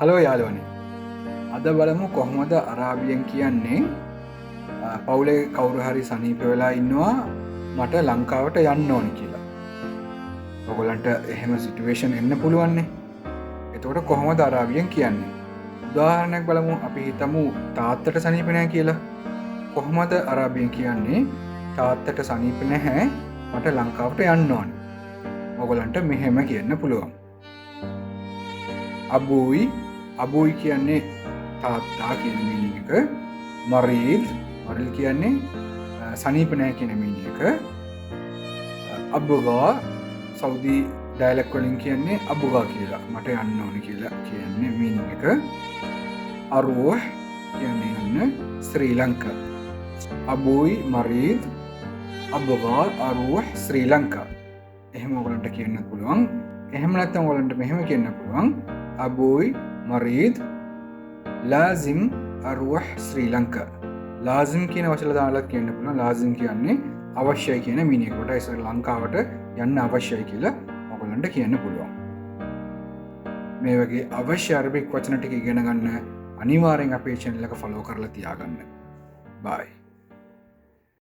Hello යාළුවනේ. අද බලමු කොහොමද අරාබියෙන් කියන්නේ පවුලේ කවුරු හරි සනීප වෙලා ඉන්නවා මට ලංකාවට යන්න ඕනි කියලා. ඔයගොල්ලන්ට එහෙම සිටුේෂන් එන්න පුළුවන්නේ. එතකොට කොහොමද අරාබියෙන් කියන්නේ? උදාහරණයක් බලමු. අපි හිතමු තාත්තට සනීප නැහැ කියලා. කොහොමද අරාබියෙන් කියන්නේ තාත්තට සනීප නැහැ මට ලංකාවට යන්න ඕනි? ඔයගොල්ලන්ට මෙහෙම කියන්න පුළුවන්. අබූයි, අබූයි කියන්නේ තාත්තා කියන මීනින් එක. මරීද්, මරීද් කියන්නේ සනීප නැහැ කියන මීනින් එක. අබ්බගා, සෞදි ඩයලොග් වලින් කියන්නේ අබ්බගා කියලා, මට යන්න ඕනේ කියලා කියන්නේ මීනින් එක. අරූහ් කියන්නේ යන්න. ශ්‍රී ලංකා. අබූයි මරීද් අබ්බගා අරූහ් ශ්‍රී ලංකා. එහෙම ඔයගොල්ලන්ට කියන්න පුළුවන්. එහෙම නැත්නම් ඔයගොල්ලන්ට මෙහෙම කියන්න පුළුවන්. අබූයි මරීද් ලාසිම් අරූහ් ශ්‍රී ලංකා. ලාසිම් කියන වචන දාලා කියන්න පුළුවන්. ලාසිම් කියන්නේ අවශ්‍යයි කියන මීනින් එකට. ඒ ලංකාවට යන්න අවශ්‍යයි කියලා ඔයගොල්ලන්ට කියන්න පුළුවන්. මේ වගේ අවශ්‍ය අරබික් වචන ටික ඉගෙන ගන්න අනිවාර්යෙන් අපේ channel එක follow කරලා තියාගන්න. Bye.